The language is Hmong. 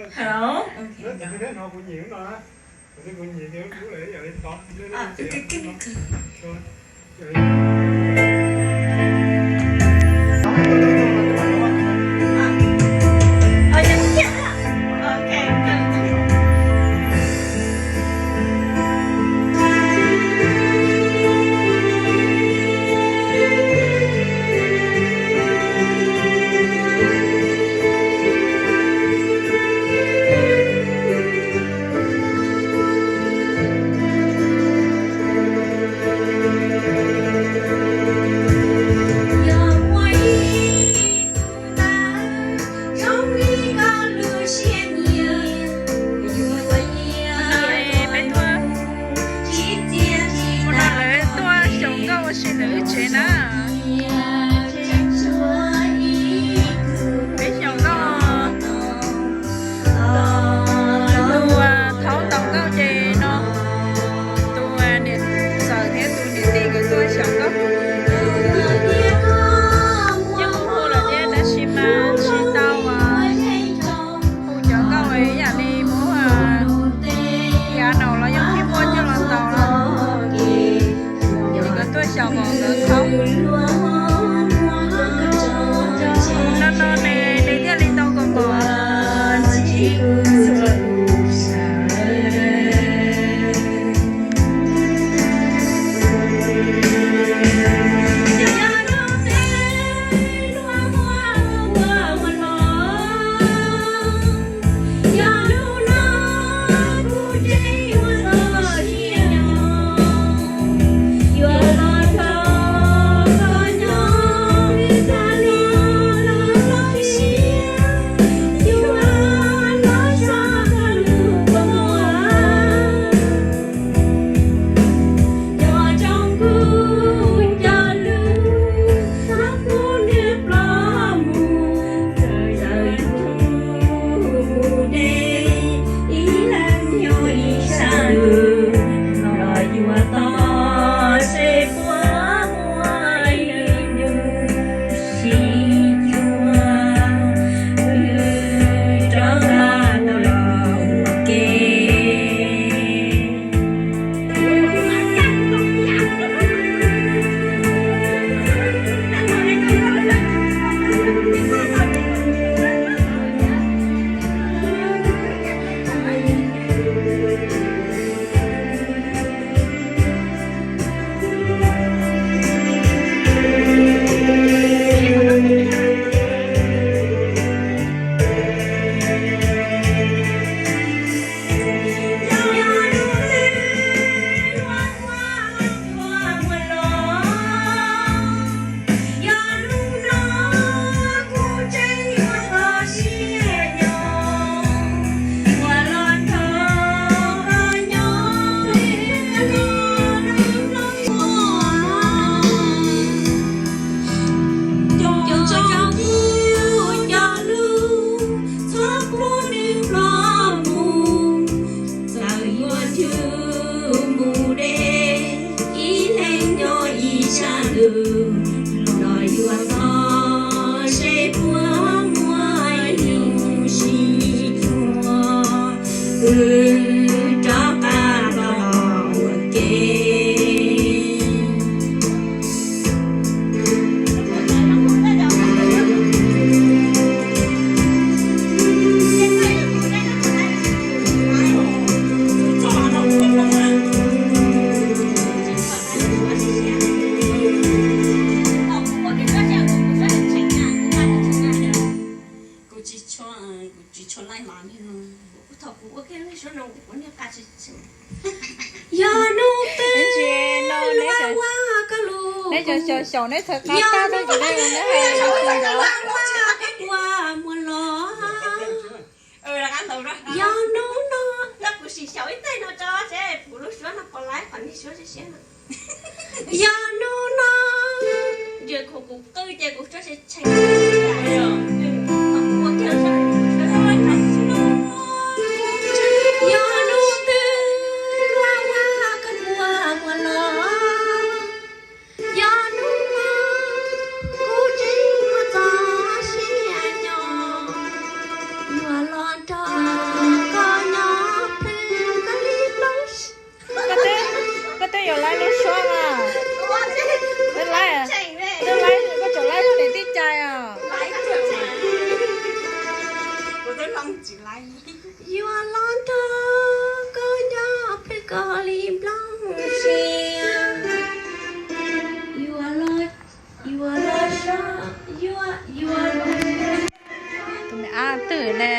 Hello. Ok, no. Kuv nyiam no. Kuv nyiam thiab lub lawm yam li tod. Peb tuaj mus nrog lawv tuaj xyaum nkauj ua si ntawm wb tsev na. Peb xyaum nkauj, tus thaub ntaus nkauj ces no, tus niam ntxawm thiab tus niam tij nkawd tuaj xyaum nkauj. Yeej hu lawm thiab tab sis mas tsis tau hu cov nkauj ib yam li muab piano los yog keyboard coj los ntaus los, ces nkawd tuaj xyaum npaum ntawd thaub. No no ne nws thiaj li tau kom npaum. Txawm yuav tug mus deb ib leeg nyob ib sab lug los yuav txog seb puas muaj ib hnub sib cuag, wb rov qab los ua ke. Kuv tsis tshua, kuv tsis tshua laij los li no. Kuv thaum kuv ua kiag lub suab no kuv ua niag qa tsis tshua. Yog nub twg luag ua koj lus, neb xyaum xyaum neb txhawm qab tag tab sis neb ua neb hais lus tsis ntawd. Ua koj ua muag los. Yog nub no, kuv sim xyaum ib teg no tso seb kuv lub suab no puas laib qhov niag suab siab siab no. Yog nub no, kuv qw ces kuv suab tshee tshee. Yog nub twg luag ua koj ua muag los. Yog nub no, kuv tseem muaj txoj sia nyob, yuav los nrog Yuav los nrog koj nyob peb koj li nplooj sia. Yuav los, yuav los so, yuav, yuav los. Tus me ab twg ne?